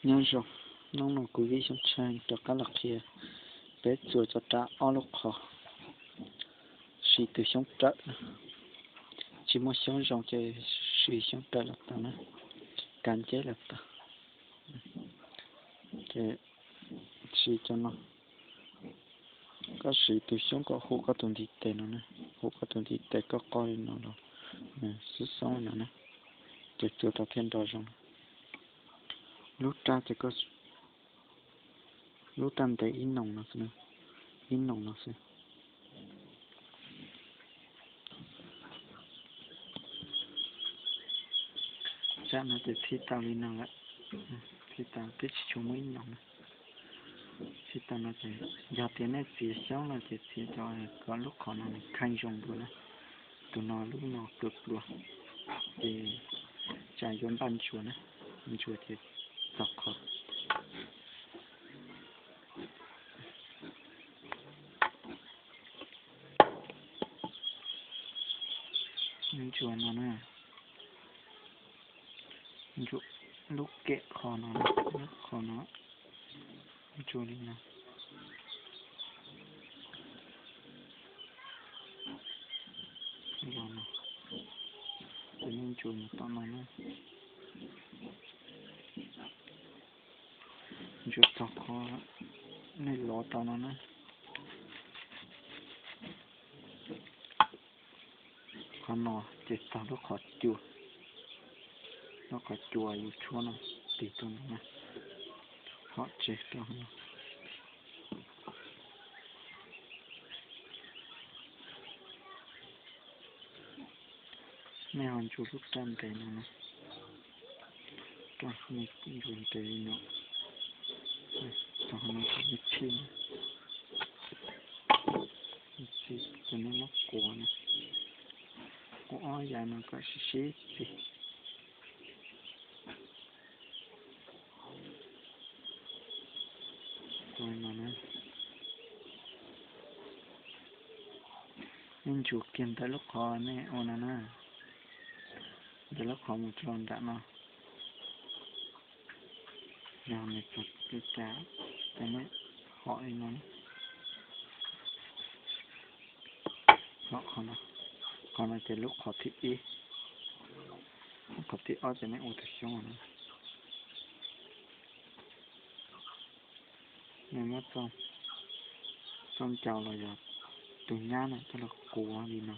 Nyob zoo, hnub no kuv Vij Xyoob Tsheej rov qab los qhia peb txuas cov rab ob lub qhov, siv tus xyoob rawm na. Tsis muaj xyoob zoo ces siv xyoob rawm los tau na, kav nceb los tau. Ces siv cov no, koj siv tus xyoob kom hum koj tus ntiv tes no na, hum koj tus ntiv tes koj qoj li no los nws xoob xoob li no na, ces txuas tau thiaj nrov zoo. Lub rab ces koj, lub rab ntev ib noos no xwb, ib noos no xwb. Tsam no ces txhij tau li no lawm, txhij tau twb tsis tshua muaj ib noos na. Txhij tau no ces yog tias nej txiav xyoob no ces txiav cov kom lub qhov no nws kheej zoo dua na. Tus no lub no pluav pluav, ces tsam yuav npaj ntsuas na, ntsuas ces txog qhov ntsuas no na, ntsuas lub kem qhov no, lub qhov no, ntsuas li no. Los no, ces nej ntsuas mus tom no na. Ntsuas txog qhov nej lov tau no na. Qhov no ces txog lub qhov cua, lub qhov cua yus tshuab no, tig rau no na, hom tseg rau no. Nej ho ntsuas lub rab ntev no na, rau nej ntsuas ntev li no, txog no nej txhij na, txhij ces nej muab quav na, quav ob yav no kom sib sib txig. Ua no na, nej ntsuas kiag ntawm lub qhov nej ua no na, ntawm lub qhov mus rau nram no. Yog nws txog li cas ces nej hom li no na. Hom qhov no, qhov no ces lub qhov thib ib, lub qhov thib ob ces nej ua tus xyoob no. Nej muab txoj ncau los yog tus nyab no coj los quav li no,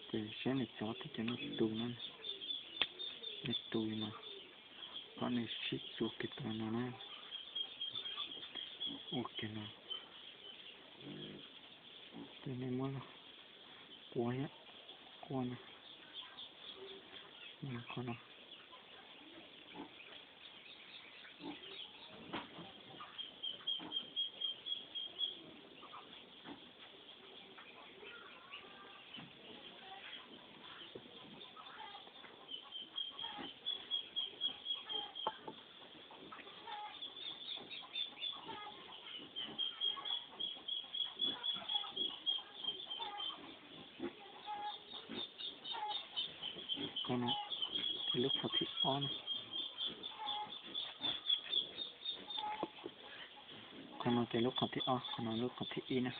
ces saib nws txog twg ces nej tu na, nej tu li no, kom nws sib txuas kiag tus no na. Ua kiag no, ces nej muab los quav thiab, quav no, qhov no. Qhov no ces lub qhov thib ob na. Qhov no ces lub qhov thib ob, qhov no lub qhov thib ib na.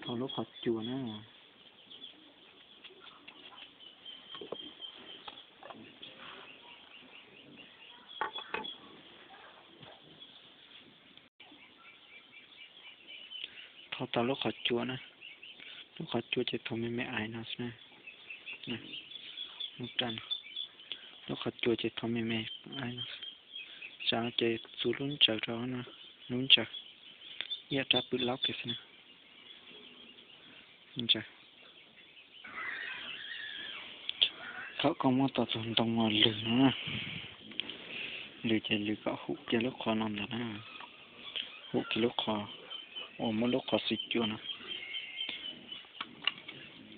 Thau lub qhov cua na. Thau tau lub qhov cua na. Lub qhov cua ces thau me me aiv no xwb na. Lub qhov cua ces thau me me aiv no. Tsam no ces txuas lub ntsaws rau no, lub ntsaws, ib yam rab pwm laub kiag xwb na. Ntsaws. Thaum koj muab tau tus ntoo no lwg no na, lwg ces lwg kom hum kiag lub qhov no ntag na. Hum kiag lub qhov uas muab lub qhov xwb cua no.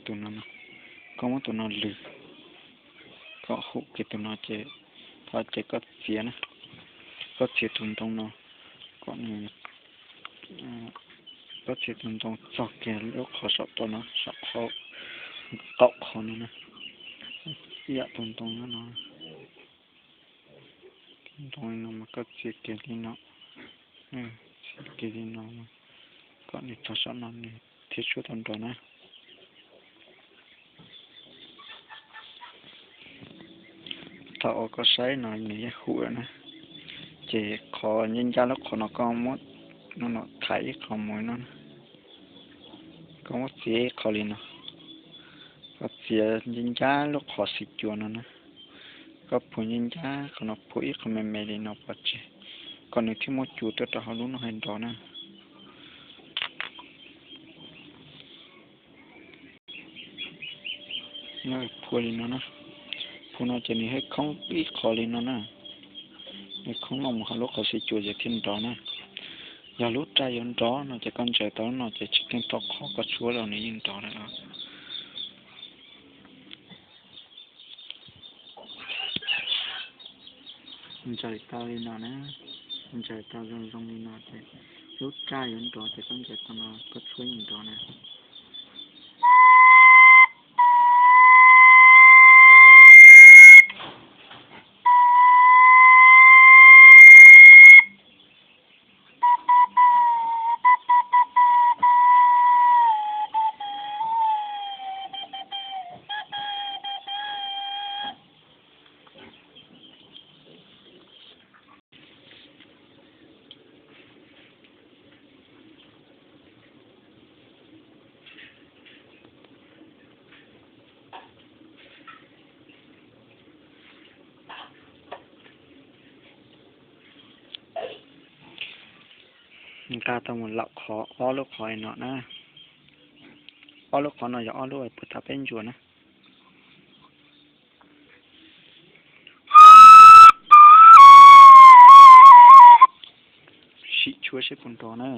Tus no, koj muab tus no lwg kom hum kiag tus no ces, thov ces koj txiav na, koj txiav tus ntoo no kom nws Koj txiav tus ntoo txog kiag lub qhov saum tod no, saum qhov qaum qhov no na, ib yam tus ntoo no no. Tus ntoo no mas koj txiav kiag li no, txiav kiag li no, kom nws txog saum no nws thiaj tshuab tau nrov na. Thaum uas koj saib no nws yeej huv lawm na, ces qhov ncaj ncaj lub qhov no koj muab no no thaiv ib qho mus no, koj muab txiav ib qho li no, koj txiav ncaj ncaj lub qhov xim cua no na, koj phua ncaj ncaj qhov no, phua ib qho me me li no pov tseg, kom nws thiaj muaj cua tuaj rau hauv lub no hais nrov na. Phua li no na, phua no ces nws haj khoob ib qho li no na, nws khoob los mus hauv lub qhov xim cua ces thiaj nrov na. Yog lub raj yuav nrov no ces koj ntsaws tau lub no ces tsis kheej thaum qhov koj tshuab los nws yeej nrov lawm os. Ntsaws tau li no na, ntsaws tau zoo zoo li no ces lub raj yuav nrov ces koj ntsaws tau no koj tshuab yeej nrov na. Nqa tau mus laum qhov ob lub qhov no na. Ob lub qhov no yog ob lub puag ta peb ntsuas na. Sim tshuab seb puas nrov na.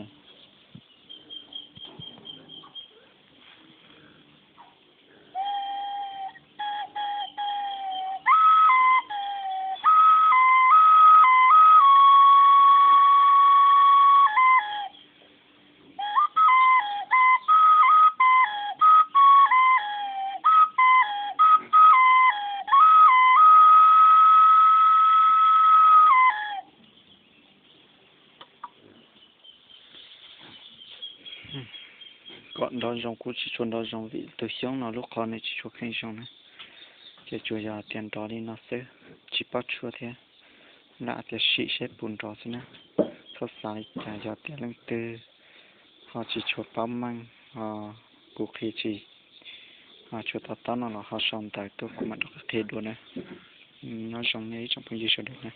Kom nrov zoo kuj tsis tshua nrov zoo vim tus xyoob no lub qhov nws tsis tshua kheej zoo na. Ces tsuas yog tias nrov li no xwb, tsis paub tshuab thiab, lam tias sim seb puas nrov xwb na. Txhob xav li cas, yog tias leej twg ho tsis tshua paub meej, ho kuv qhia tsis tshua to taub no los ho sau ntawv tuaj kuv mam rov qab qhia dua na. Nyob zoo nej ib tsoom phooj ywg sawv daws na.